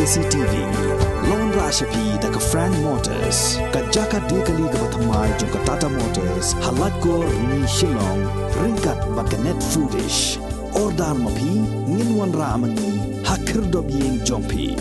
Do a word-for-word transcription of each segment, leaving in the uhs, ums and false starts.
C T V. Long ra sha phi da ka Frank Motors, ka jaka de kali kaba thymmai jong ka Tata Motors, ha Laitkor, Ni Shillong, ryngkat bad ka Net Foodish. Order ma phi, ngin wanrah ma ngi ha khyrdop ïing jong phi.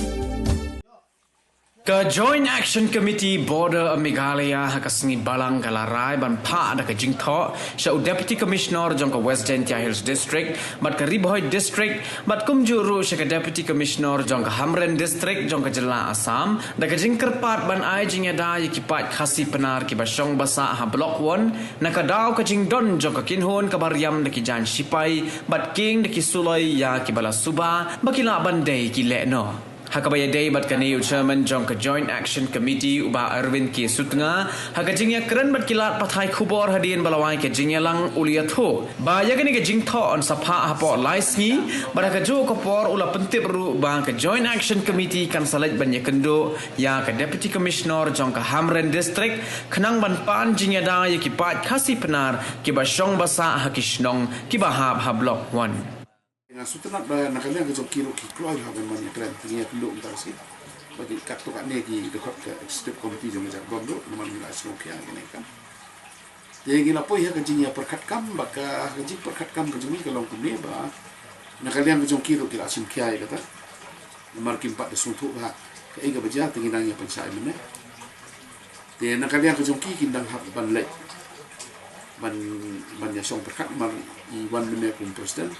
Ka Joint Action Committee Border of Meghalaya ha ka sngi Balang ka la rai ban phah da ka jingthoh sha u Deputy Commissioner jong ka West Jaintia Hills District bad ka Ri Bhoi District, bad kumjuh ruh sha ka Deputy Commissioner jong ka Hamren District jong ka jylla Assam da ka jingkyrpad ban ai jingïada ïa ki paid Khasi Pnar kiba shong ba sah ha Block One, na ka daw ka jingdon jong ka kynhun kaba riam da ki jaiñ shipai bad kieng da ki suloi ïa kiba la suba ba ki lah ban dei ki lehnoh. Ha kaba ïadei bad kane, u Chairman jong ka Joint Action Committee, u Bah Erwin K Sutnga, ha ka jingïakren bad ki lad pathai khubor hadien ba la wai ka jingïalang, u la ïathuh ba ïa kane ka jingthoh yn sa phah hapoh lai sngi, bad ha kajuh ka por u la pyntip ruh ba ka Joint Action Committee kan sa leit ban ïakynduh ïa ka Deputy Commissioner jong ka Hamren District khnang ban pan jingïada ïa ki paid Khasi Pnar kiba shong ba sah ha ki shnong kiba hap ha Block One. Nga sngewtynnat ba na ka liang ka jong ki ruh ki kloi ha ban man ïakren, te ngi ïakynduh mynta ka sngi. Ba ki katto katne ki dkhot ka executive committee jong ka Jadbon ruh, namar ngi la sngewkhia ïa kane ka kam. Te ngi la poi ha ka jingïapyrkhat kam, ba ka, ha ka jingpyrkhat kam ka jong ngi ka long kumne ba na ka liang ka jong ki ruh ki la shim khia ïa kata. Namar kim pat da sngewthuh ba kaei kaba jia, te ngi dang ïapynshai mynne. Te na ka liang ka jong ki, kin dang hap ban leit ban, ban ïashong pyrkhat, namar i wan mynne kum president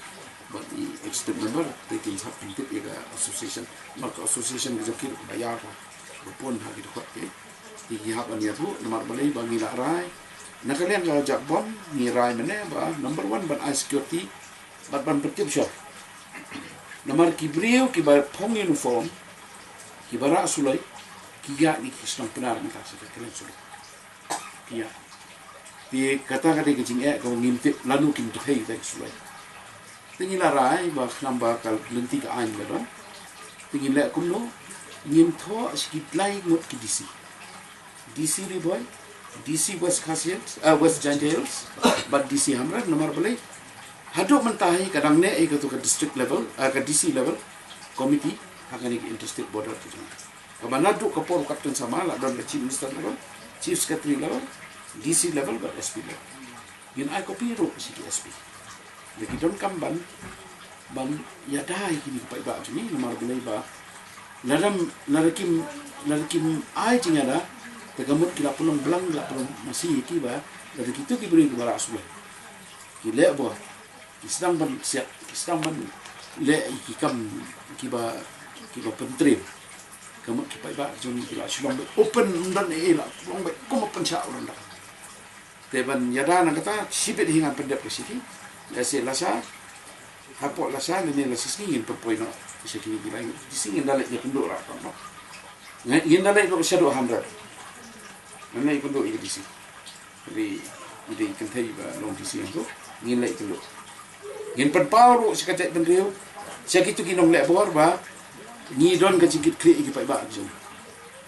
bad i executive member, te kin hap pyntip ïa ka association. Namar ka association ka jong ki ruh ba ïar, ba pun ha ki dkhot ki. Te ki hap ban ïathuh, namar balei ba ngi la rai. Na ka liang ka Jadbon ngi rai mynne ba number one ban ai security bad ban pyntip shwa. Namar ki briew kiba phong uniform, kiba rah suloi, ki ïaid na ki shnong Pnar mynta sha ka kylleng suloi. Ki ïaid. Te kata ka dei ka jingeh kaba ngim tip lano kin trei kita ki suloi. Te ngi la rai ba khnang ba ka lynti ka aiñ ka don, te ngin leh kumno, ngin thoh sha ki lai ngut ki D C. D C Ri Bhoi, D C West Khasi Hills, eh, West Jaintia Hills, bad D C Hamren, namar balei haduh mynta hi ka dang neh hi kato ka district level, eh, ka D C level committee ha kane ka interstate border ka jong ngi. Kaba naduh ka por u Captain Sharma la don ka Chief Minister level, Chief Secretary level, D C level bad S P level. Ngin ai copy ruh sha ki S P. Lada ki donkam ban, ban ïada ïa kine ki paidbah jong ngi, namar balei ba lada, lada kim, lada kim ai jingïada, te ka mut ki la pynlong blang, ki la pynlong masi ïa ki ba lada kito ki briew kiba rah suloi, ki leh bor, ki sdang ban siat, ki sdang ban leh ïa ki kam kiba, kiba pyntrim. Ka mut ki paidbah jong ngi ki la shu long beit open, ym don ei ei, la long beit kum u pynshah u ryndang. Te ban ïada na kata, shibit hi ngan pyndep ka shithi. Lehse lashai, hapoh lashai lane la shisngi ngin pynpoi noh sha kine ki lai. Shisngi ngin da leit ïakynduh ruh tang noh. Ngin da leit ruh shaduh Hamren. Ngin leit ïakynduh ïa ka D C. Ri, ri kynthei ba long D C hangto, ngin leit ïakynduh. Ngin pynpaw ruh sha ka jaitbynriew, sha kito ki nongleh bor ba ngi don ka jingkitkhlieh ïa ki paidbah jong ngi.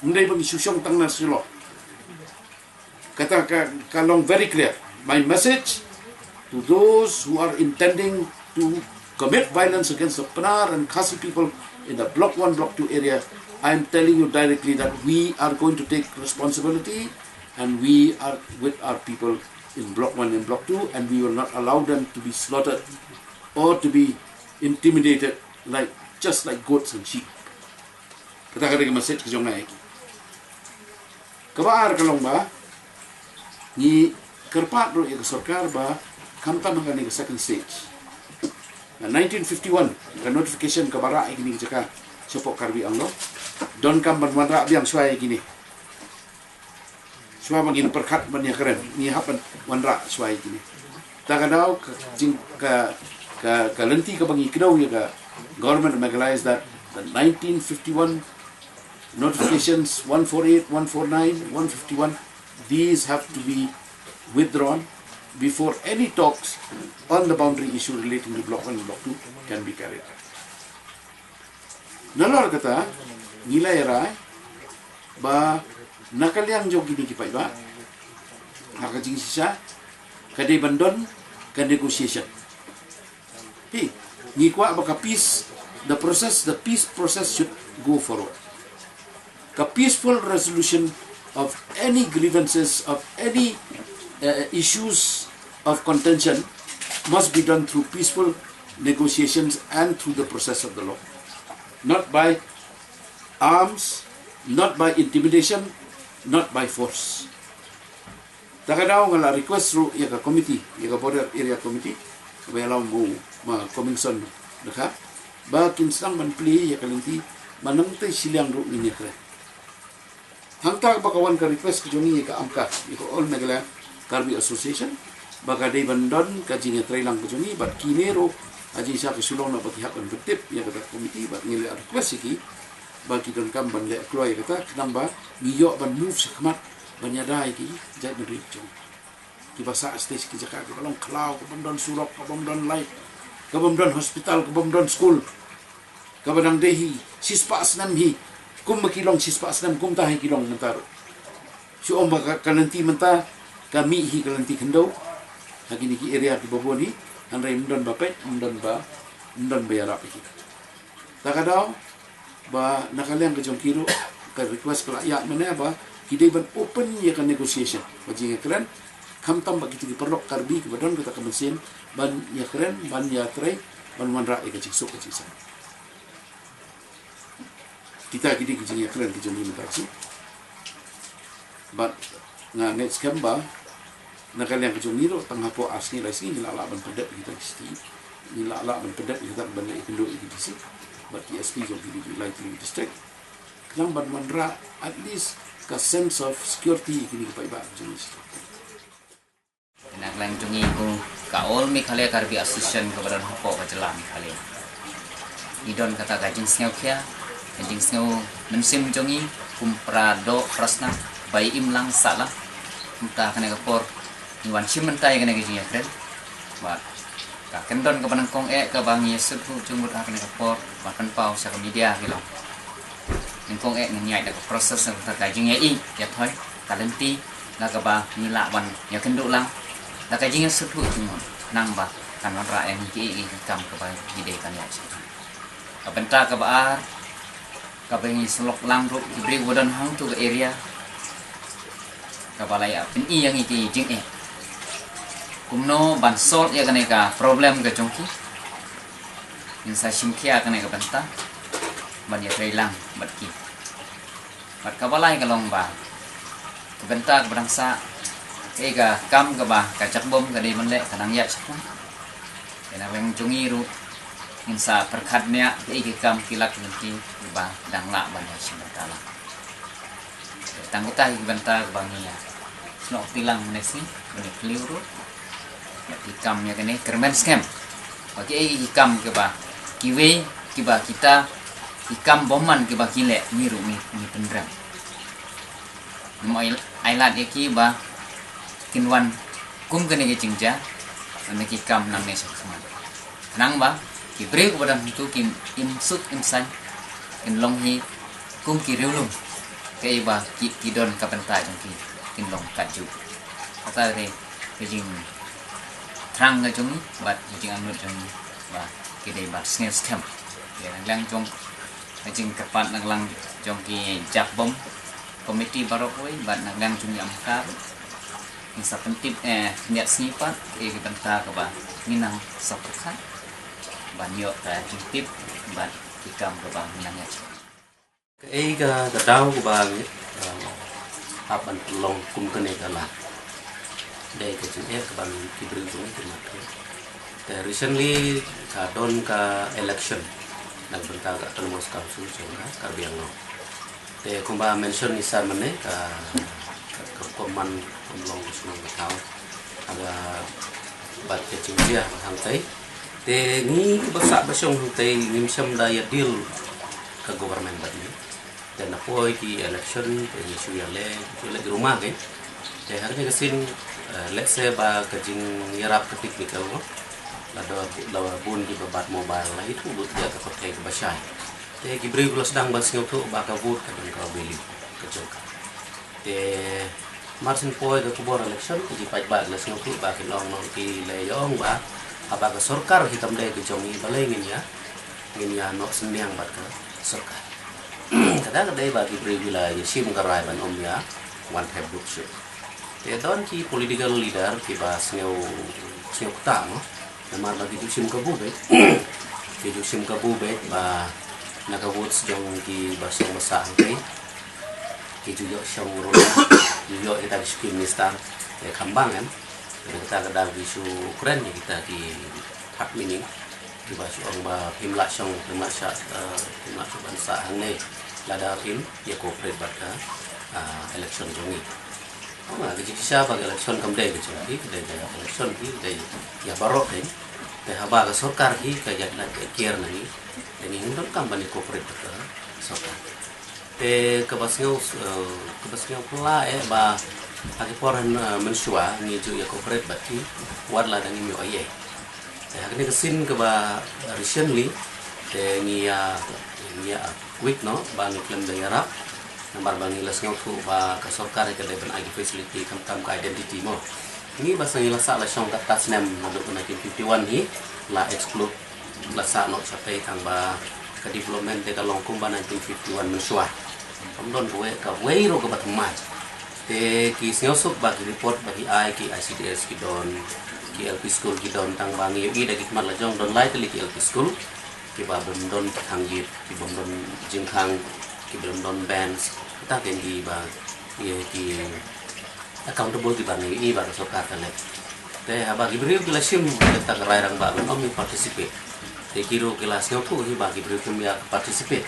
Ym dei ba ngi shu shong tang na Shillong. Kata ka, ka long very clear. My message to those who are intending to commit violence against the Pnar and Khasi people in the Block One, Block Two area, I am telling you directly that we are going to take responsibility, and we are with our people in Block One and Block Two, and we will not allow them to be slaughtered or to be intimidated like, just like goats and sheep. Kata ka dei ka message ka jong nga ïa ki. Kaba ar ka long ba ngi kyrpad ruh ïa ka sorkar ba khamtam ha kane ka second stage. Na nineteen fifty-one ka notification kaba rah ïa kine ki jaka shapoh Karbi Anglong, donkam ban wanrah biang shuwa ïa kine. Shuwa ba ngin pyrkhat ban ïakren, ngi hap ban wanrah shuwa ïa kine. Ta ka daw ka jing, ka, ka, ka lynti kaba ngi kdew ïa ka Government of Meghalaya is that the nineteen fifty-one notifications one forty-eight, one forty-nine, one fifty-one, these have to be withdrawn before any talks on the boundary issue relating to Block One and Block Two can be carried out. Nalor kata, ngi la ïa rai ba na ka liang jong kine ki paidbah, ha ka jingshisha ka dei ban don ka negotiation. Phi, ngi kwah ba ka peace The process, the peace process should go forward. The peaceful resolution of any grievances, of any uh, issues of contention must be done through peaceful negotiations and through the process of the law. Not by arms, not by intimidation, not by force. Ta ka daw nga la request ruh ïa ka committee, ïa ka Border Area Committee, ba ïa la u ma Comingson Dkhar, ba kin sdang ban plie ïa ka lynti, ba nangta shiliang ruh ngin ïakren. Hangta ba ka wan ka request ka jong ngi ïa ka AMKA, ïa ka All Meghalaya Karbi Association, ba ka dei ban don ka jingïatreilang ka jong ngi, bad kine ruh ha jingshisha ka Shillong na ba ki hap ban pyntip ïa kata ka committee, bad ngi la request ïa ki ba ki donkam ban leh kloi ïa kata, khnang ba ngi ïoh ban move shakhmat ban ïada ïa ki jaitbynriew jong ngi. Kiba sah sha ki jaka kiba long khlaw, ka bym don surok, ka bym don light, ka bym don hospital, ka bym don skul, kaba dang dei hi shispah snem hi, kum ba ki long shispah snem, kumta hi ki long mynta ruh. Shu ong ba ka, ka lynti mynta ka mih hi ka lynti khyndew ha kine ki area kiba bun hi, hynrei ym don ba peit, ym don ba, ym don ba ïarap ïa ki. Ta ka daw ba na ka liang ka jong ki ruh, ka request ka la ïaid mynne ba ki dei ban open ïa ka negotiation, ka jingïakren, khamtam ba kita ki paralok Karbi kiba don kata ka mynsiem ban ïakren, ban ïatrei, ban wanrah ïa ka jingsuk ka jingsaiñ. Kita ki dei ki jingïakren ki jong ngi mynta ka sngi. Bad nga ngeit skhem ba na ka liang ka jong ngi ruh, tang hapoh ar sngi lai sngi ngi lah lah ban pyndep ïa kita ki city, ngi lah lah ban pyndep ïa kita ban leh ïakynduh ïa ki D C bad ki S P jong ki lai tylli ki district, khnang ban wanrah at least ka sense of security ïa kine ki paidbah jong ngi. Na ka liang jong ngi kum ka All Meghalaya Karbi Association kaba don hapoh ka jylla Meghalaya, ngi don kata ka jingsngewkhia, ka jingsngew mynsiem jong ngi kum para doh para snam ba im lang sah lang. Mynta kane ka por ngi wan shim bynta ïa kane ka jingïakren. Bad ka kyndon kaba nyngkong eh kaba ngi ïa sngewthuh jingmut ha kane ka por, ban pynpaw sha ka media ki long, nyngkong eh ngin ïaid da ka process na ka bynta ka jingïaid ïa thoi ka lynti, la kaba ngi lah ban ïakynduh lang da ka jingïasngewthuh jingmut, khnang ba kan wanrah ïa ngi kiei kiei ki kam kaba ngi dei ban ïaid. Ka bynta kaba ar, kaba ngi sylok lang ruh ki briew ba don hangto ka area, kaba la ïa pyni ïa ngi ki jingeh kumno ban solve ïa kane ka problem ka jong ki. Ngin sa shim khia kane ka bynta ban ïatrei lang bad ki. Bad kaba lai ka long ba ka bynta kaba dang sah, kaei ka kam kaba ka jakbom ka dei ban leh ka nang ïaid shakhmat. Te na ka liang jong ngi ruh ngin sa pyrkhat nia kaei ki kam ki lad ki lynti kiba dang lah ban ïa shim bynta lang. Te tang kata hi ki bynta kaba ngi ïa snoh kti lang mynne sngi, mynne khliew ruh, bad ki kam ïa kane kyrmen skhem ba kiei ki kam kiba kiwei kiba kita ki kam bymman kiba ki leh ngi ruh ngi, ngi pynrem. Ngim ai, ai lad ïa ki ba kin wan kum kane ka jingjia, kane ki kam nangne shakhmat. Khnang ba ki briew kiba don hangto kin im suk im saiñ, kin long hi kum ki riewlum, kaei ba ki, ki don ka bynta jong ki kin long katjuh. Kata dei ka jingthrang ka jong ngi bad ka jingangnud jong ngi ba ki dei ban sngewskhem. Ïa na ka liang jong ka jingkyrpad na ka liang jong ki jakbom komiti baroh kawei bad na ka liang jong ki AMKA ruh, ngin sa pyntip, eh, khyndiat sngi pat ïa ki bynta kaba ngin nang sa pyrkhat ban ïoh ka jingtip bad ki kam kaba ngin nang ïa. Kaei ka, ka daw kaba ngi, eh, hap ban pynlong kum kane ka lad? Dei ka jingeh kaba ki briew jong ngi ki mat. Te recently ka don ka election na ka bynta ka Autonomous Council jong ka Karbi Anglong. Te kumba mention i sir mynne ka, ka, ka rukom man kum long ka shnong ka thaw, ka bad ka jingjia hangtei. Te ngi ba sah ba shong hangtei ngim shym da ïa deal ka government bad ngi. Te na poi ki election te ngi shu ïa leh, shu leh ki ruma ke. Te ha kane ka sien, eh, lehse ba ka jingïarap ka tip ni ka long. Lada, lada bun kiba bat mobile la ithuh lut ïa ka pyrthei kaba shai. Te ki briew ki la sdang ban sngewthuh ba ka vote ka don ka value ka jong ka. Te mar syn poi ka khubor election ki paidbah ki la sngewthuh ba ki long nong ki la ïa ong ba haba ka sorkar hi kam dei ka jong ngi balei ngin ïa ngin ïa noh synñiang bad ka sorkar. Kata ka dei ba ki briew ki la ïa shim ka rai ban ym ïa wan thep vote shuh. Te don ki political leader kiba sngew, sngew ktah mo. Namar ba ki ju shim kabu beit. Ki ju shim kabu beit ba na ka vote jong ki ba shong ba sah hangtei, ki ju ïoh shong ruh, ju ïoh kita ki shu ki minister. Te kham bang em. Te kata ka daw ki shu kren ïa kita ki third meaning. Kiba shu ong ba phim lah shong, phim lah shah, eh, phim lah shah ban sah hangne lada phim ïa cooperate bad ka, ah, election jong ngi. Ong nga ka jingshisha ba ka election kam dei ka jong ki, ka dei ka election ki, ka dei ïa baroh hi. Te haba ka sorkar hi ka ïaid lad ïaid kiar na ngi, te ngi ngim donkam ban ïa cooperate bad ka sorkar. Te kaba sngew, eh, kaba sngew pla eh ba ha ki por, eh, mynshuwa ngi ju ïa cooperate bad ki wat la dang ïoh ei ei. Te ha kane ka sien kaba recently te ngi ïa, ngi ïa quick noh ba ngi khlem da ïarap. Namar ba ngi la sngewthuh ba ka sorkar ka dei ban ai ki facility khamtam ka identity mo. Ngi ba sa ngi la sah la shong katta snem naduh nineteen fifty-one hi la exclude la sah noh shatei tang ba ka development te ka long kumba nineteen fifty-one mynshuwa. Kam don kawei, kawei ruh kaba thymmai. Te ki sngewsuk ba ki report ba ki ai ki I C D S ki don, ki L P school ki don, tang ba ngi ïohi da ki khmat la jong don lai tylli ki L P school kiba bym don ki khang git, ki bym don jingkhang, ki bym don bench. Kata ken ki ba, ïa ki accountable kiba ngi ïohi ba ka sorkar ka leh. Te haba ki briew ki la shim kata ka rai rangbah ban ym participate. Te ki ruh ki la sngewthuh hi ba ki briew kim ïa participate.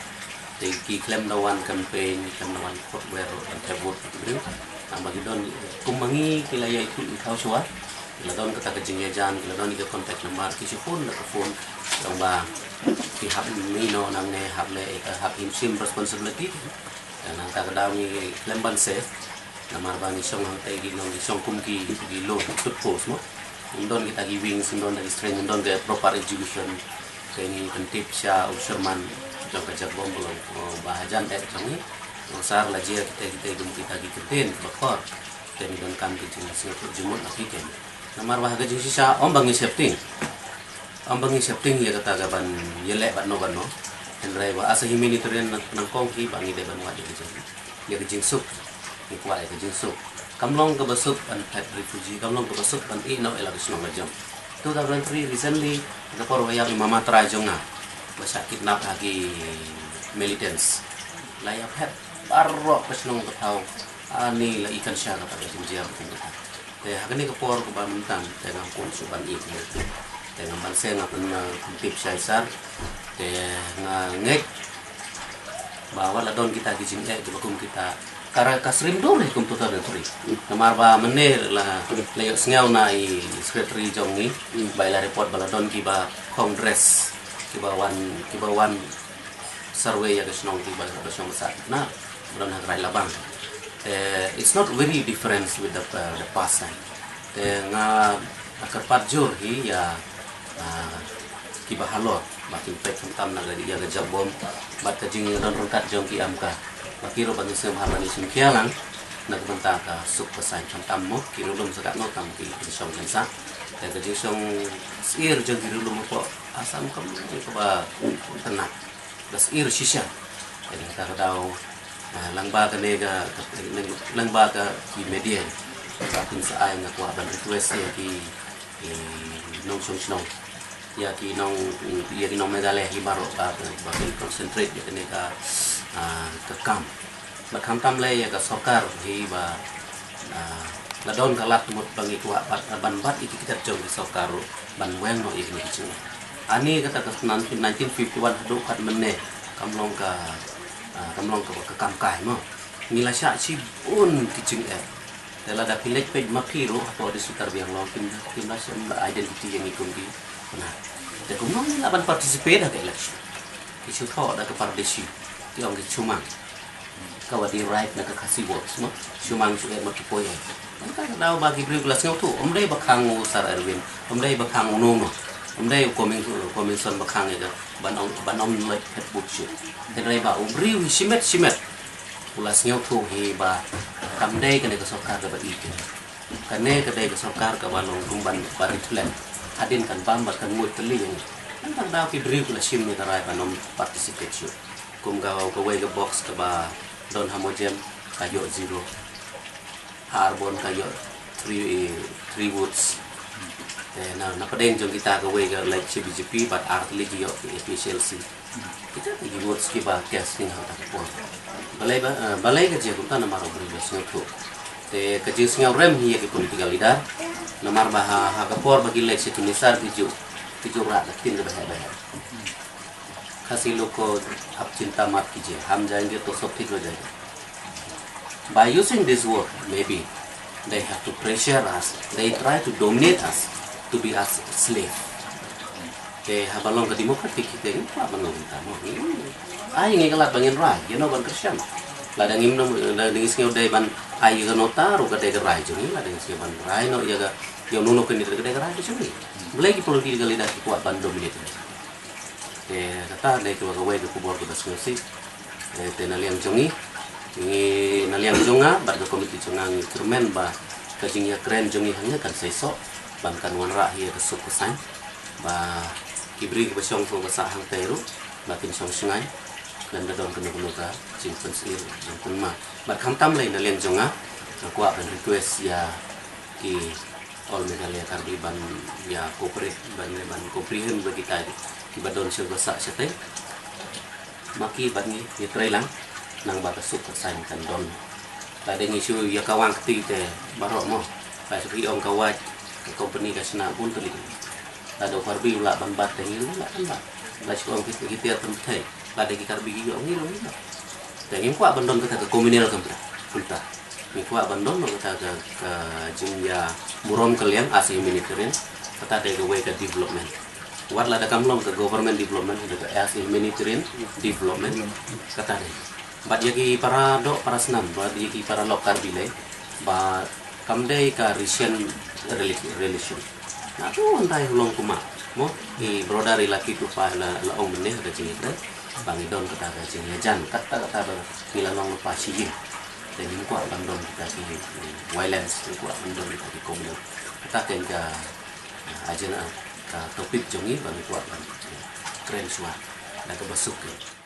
Te ki khlem da wan campaign, khlem da wan vote, wer ban thep vote ki briew. Haba ki don kum ma ngi ki la ïa ithuh ithaw shuwa. Ki la don kata ka jingïajan, ki la don ka contact number, ki shu phone da ka phone. Ong ba ki hap mih noh nangne, hap leh, hap shim responsibility. Nangta ka daw ngi khlem ban seh. Namar ba ngi shong hangtei ki long, ngi shong kum ki, ki lone tut post mo. Ngim don kita ki wings, ngim don kita ki strength, ngim don ka proper education. Te ngi pyntip sha u chairman jong ka Jagbom ba long, oh, ba hajan eh jong ngi. Ngi sar la jia kita, kita kum kita ki kyntien ba khor. Te ngi donkam ki jingsngewthuh jingmut na ki kem. Namar ba ha ka jingshisha ym ba ngi sheptieng. Ym ba ngi sheptieng ïa kata ka ban ïaleh bad no bad no. Hynrei ba as a humanitarian nyngkong hi ba ngi dei ban wad ïa ka jing, ïa ka jingsuk. Ngi kwah ïa ka jingsuk. Kam long kaba suk ban phet refugee, kam long kaba suk ban ïeh noh ïa la ka shnong la jong. Two thousand three recently, ka por ba ïap i mama trai jong nga ba shah kidnap ha ki militants. La ïa phet baroh ka shnong ka thaw. Ani la i kan sha kata ka jingjia ka pynjah. Te ha kane ka por kaba mynta te ngam kwah shuh ban ïeh. Te ngam banse, nga pyn, eh, pyntip sha i sar. Te nga ngeit ba wat la don kita ki jingeh kiba kum kita, ka ra ka srim dur hi kum two thousand three. Namar ba mynne la, la ïohsngew na i secretary jong ngi ba i la report ba la don kiba khong dress kiba wan, kiba wan survey ïa ka shnong kiba, ba shnong ba sah na ba don ha Krai Labang. Eh, it's not very different with the, uh, the past time. Te nga, nga kyrpad jur hi ïa, ah, kiba halor ba kin peit khamtam na ka, ïa ka Jagbom bad ka jingdon ryngkat jong ki Amka. Ba ki ruh ba kin sngewbha ban ïashim khia lang na ka bynta ka suk ka saiñ khamtam mo ki ruh lum sa katno tam ki shong kan sa. Te ka jingshong syier jong ki ruh lum hapoh Assam kam kaba tynat. Ba syier shisha. Kane ka daw, ah, lyngba kane ka, ka, lyngba ka ki media. Ba kin sa ai, nga kwah ban request ïa ki, ki nongshong shnong. Ïa ki nong, ïa ki nong Meghalaya hi baroh ba, ba kin concentrate ïa kane ka, ah, ka kam. Bad khamtam lei ïa ka sorkar hi ba, ah, la don ka lad mut ba ngi kwah bat, ban bat ïa ki kjat jong ki sorkar ruh ban weng noh ïa kine ki jingeh. Ani kata ka nineteen fifty-one haduh kat mynne kam long ka, ah, kam long ka, ka kam kai mo. Ngi la shah shibun ki jingeh. Te lada phi leit peit ma phi ruh hapoh district Karbi Anglong kim, kim la shem la identity ïa ngi kum ki. Te kumno ngi lah ban participate ha ka election? Ki shu thoh da ka Pardesi, ki ong ki Chumang. Ka wa derive na ka Khasi words mo. Chumang shu eh mo ki poi eh. Nangta ka daw ba ki briew ki la sngewthuh. Ym dei ba khang u Sir Erwin, ym dei ba khang u no no. Ym dei u Coming, Comingson ba khang ïa ka ban ong, ban ong leit phet vote shuh. Hynrei ba u briew hi shimet shimet u la sngewthuh hi ba kam dei kane ka sorkar kaba i kane. Kane ka dei ka sorkar kaba long kum ban ba rit lem. Hadien kan bam bad kan mut tylli ïa ngi. Tang daw ki briew ki la shim ïa ka rai ban ym participate shuh. Kum ka kawei ka box kaba don ha Mojem ka ïoh zero. Ha Arbon ka ïoh three, three votes. Te na, na pdeng jong kita kawei ka leit sha B J P bad ar tylli ki ïoh ki A P H L C. Kita ki votes kiba cast ning ha ka por. Balei ba, eh, balei ka jia kumta namar u briew ba sngewthuh. Te ka jingsngewrem hi ïa ki political leader. Namar ba ha, ha ka por ba ki leit sha ki nisar ki ju, ki ju rah ka ktien kaba heh ba heh. Khasi lok ko, "Ab chinta mat kijiye, hum jayenge to sab thik ho jayega." By using this word, maybe they have to pressure us, they try to dominate us, to be us slave. Te haba long ka democratic hi te ngi kwah ban long kumta mo. Ai ngi ka lad ba ngin rai, ïa no ban kyrshan. Lada ngim, lada ngi sngew dei ban ai ïa kano ruh ka dei ka rai jong ngi, lada ngi sngew ban rai noh ïa ka, ïa uno uno u candidate ka dei ka rai jong ngi. Balei ki political leader ki kwah ban dominate? Te kata dei kawei ka khubor kaba sngewsih. Eh, te na liang jong ngi, ngi na liang jong nga bad ka komiti jong nga ngi kyrmen ba ka jingïakren jong ngi hangne kan seisoh ban kan wanrah ïa ka suk ka saiñ ba ki briew kiba shong sha ka sah hangtei ruh ba kin shong shngaiñ, lada don kano kano ka jingpynsngewsih jingpynma. Bad khamtam lei na liang jong nga, nga kwah ban request ïa ki All Meghalaya Karbi ban ïa cooperate, ban, ban comprehend bad kita kiba don sha ka sah shatei. Ma ki bad ngi, ngi trei lang, nang ba ka suk ka saiñ kan don. Lada ngi shu ïa kawang kti te baroh mo. Lada shu ong ka wait, ka company ka shna bun tylli. Lada u Karbi u lah ban bat te ngi ruh lah ban bat. Lada shu ong ki, ki tiar pynthei, lada ki Karbi ki ong ngi ruh ngi lah. Te ngim kwah ban don kata ka communal kumta. Kumta. Ngi kwah ban don kata ka, ka jingïaburom kylliang as a humanitarian. Kata dei kawei ka development. Wat lada kam long ka government development, da ka as a humanitarian development. Kata dei. Bad ïa ki para doh para snam, bad ïa ki para lok Karbi lei ba kam dei ka racial rela-, relation. Na tu ndai u long kumno mo, i brother i la kit u pa, la, la ong mynne ha ka jingïakren ba ngi don kata ka jingïajan, kata kata ba ngi la long lypa shi ïing. Te ngim kwah ban don kita ki violence, ngim kwah ban don kita ki communal. Kata kein ka, ah, agenda, ka topic jong ngi ba ngi kwah ban kren shuwa da kaba suk kein.